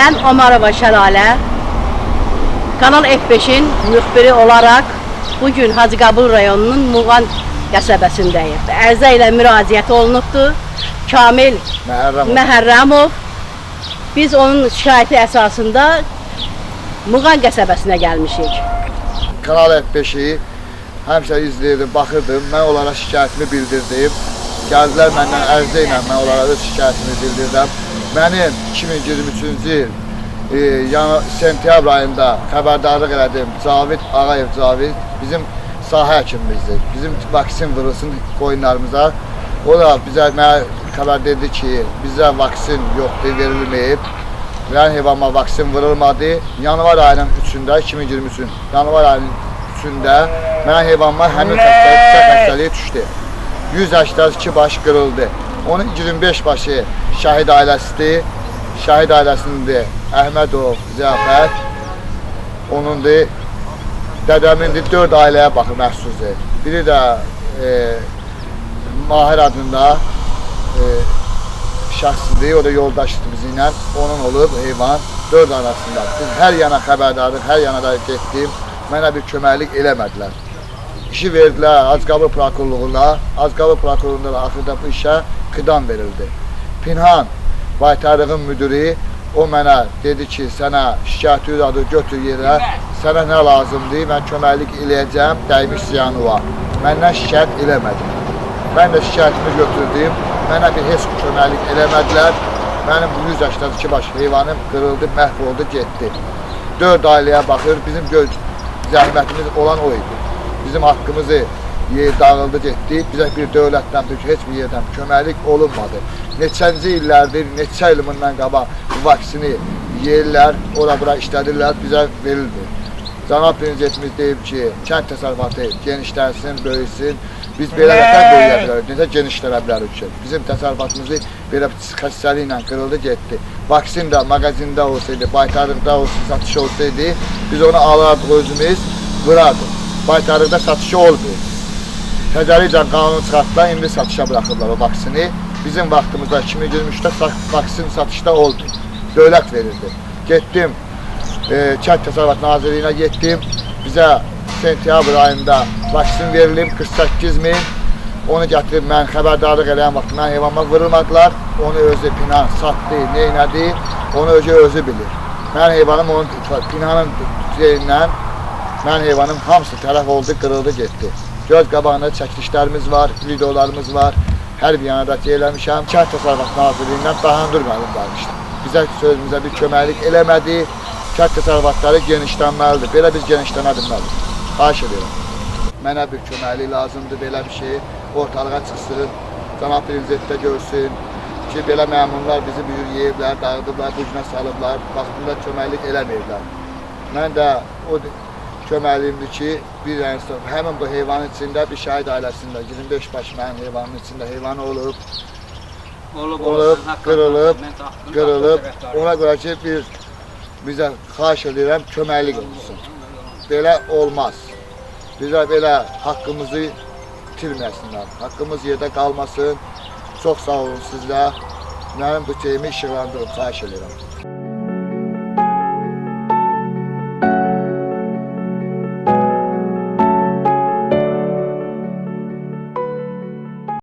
Mən Omarova Şəlalə, Kanal F5-in müxbiri olaraq bugün Hacıqabul rayonunun Muğan qəsəbəsindəyik. Ərizə ilə müraciət olunubdur. Kamil Məhərrəmov. Məhərrəmov. Biz onun şikayəti əsasında Muğan qəsəbəsinə gəlmişik. Kanal F5-i həmişə izləyirdim, baxırdım. Mən onlara şikayətimi bildirdim. Gəldilər məndən ərizə ilə mən onlara öz şikayətimi bildirdim. Mənim 2023-cü il sentyabr ayında xəbərdarlıq elədim. Cavid Ağayev Cavid bizim sahə həkimimizdir. Bizim vaksin vurulsun qoyunlarımıza. O da bizə mənə xəbər dedi ki, bizə vaksin yoxdur, verilməyib. Mənim heyvanıma vaksin vurulmadı. Yanvar ayının 3-ündə, 2023-ün yanvar ayının 3-ündə mənim heyvanıma həmin xəstəlik, küçə xəstəliyi düşdü. 182 baş qırıldı. Onun 25 başı Şəhid ailəsidir. Şəhid ailəsindir Əhmədov Ziyafət. Onundur. Dədəmindir, 4 ailəyə baxır məxsusdur. Biri də Mahir adında şəxsdir, o da yoldaşdır bizimlə. Onun olub heyvan 4 arasında. Biz hər yana xəbərdarlıq, hər yana da getdim. Mənə bir köməklik eləmədilər. İşi verdilər Hacıqabul prokurorluğuna. Hacıqabul prokurorluğunda da axırda bu işə xidam verildi. Pinhan baytarlığın müdiri o mənə dedi ki, sənə şikayəti adı götür yerə, sənə nə lazımdır, mən köməklik eləyəcəm, dəymiş ziyanı var. Məndən şikayət eləmədi. Mən də şikayətimi götürdüm. Mənə bir heç köməklik eləmədilər. Mənim bu 182 baş heyvanım qırıldı, məhv oldu, getdi. 4 ailəyə baxır, bizim zəhmətimiz olan o idi. Bizim haqqımızı yer dağıldı, getdi. Bizə bir dövlətdən, bir heç bir yerdən köməklik olunmadı. Neçənci illərdir, neçə il bundan qabaq bu vaksini yeyirlər, ora bura işlədirlər, bizə verilmir. Cənab Prezidentimiz deyib ki, kənd təsərrüfatı genişlənsin, böyüsün. Biz belə vətən böyüyə bilərik, necə genişlənə bilərik ki? Bizim təsərrüfatımızı belə xəstəliklə qırıldı, getdi. Vaksin də mağazində olsaydı, baytarlıqda olsun, satış olsaydı, biz onu alardıq özümüz, vurardıq. Baytarlıqda satışı olmuyor. Tədricən qanun çıxartdılar, indi satışa buraxıblar o vaksini. Bizim vaxtımızda 2023-də vaksin satışda olmuyor. Dövlət verirdi. Getdim, Kənd Təsərrüfat Nazirliyinə getdim. Bizə sentyabr ayında vaksin verilib 48 min. Onu gətirib mən xəbərdarlıq eləyən vaxt mən heyvanıma vurulmadılar. Onu özü Pinan satdı, neynədi, onu özü bilir. Mən heyvanım onun Pinanın yerindən mən heyvanım hamısı tərəf oldu, qırıldı, getdi. Göz qabağında çəkilişlərimiz var, videolarımız var. Hər bir yana da eləmişəm. Kənd Təsərrüfat Nazirliyindən Bahandur müəllim danışdı. Bizə sözümüzə bir köməklik eləmədi. Kənd təsərrüfatları genişlənməlidir. Belə biz genişlənə bilmərik. Xahiş edirəm. Mənə bir köməklik lazımdır, belə bir şey ortalığa çıxsın. Cənab Prezident də görsün ki, belə məmurlar bizi bir yeyiblər, dağıdıblar, bu günə salıblar, vaxtında köməklik eləməyiblər. Mən də o köməkliyimdir ki, bir dənə həmin bu heyvanın içində bir şəhid ailəsində 25 baş mənim heyvanın içində heyvanı olub, olub, qırılıb, qırılıb. Ona görə ki, bir bizə xahiş edirəm, köməklik olsun. Belə olmaz. Bizə belə haqqımızı itirməsinlər. Haqqımız yerdə qalmasın. Çox sağ olun sizə. Mənim bu şeyimi işıqlandırın, xahiş edirəm.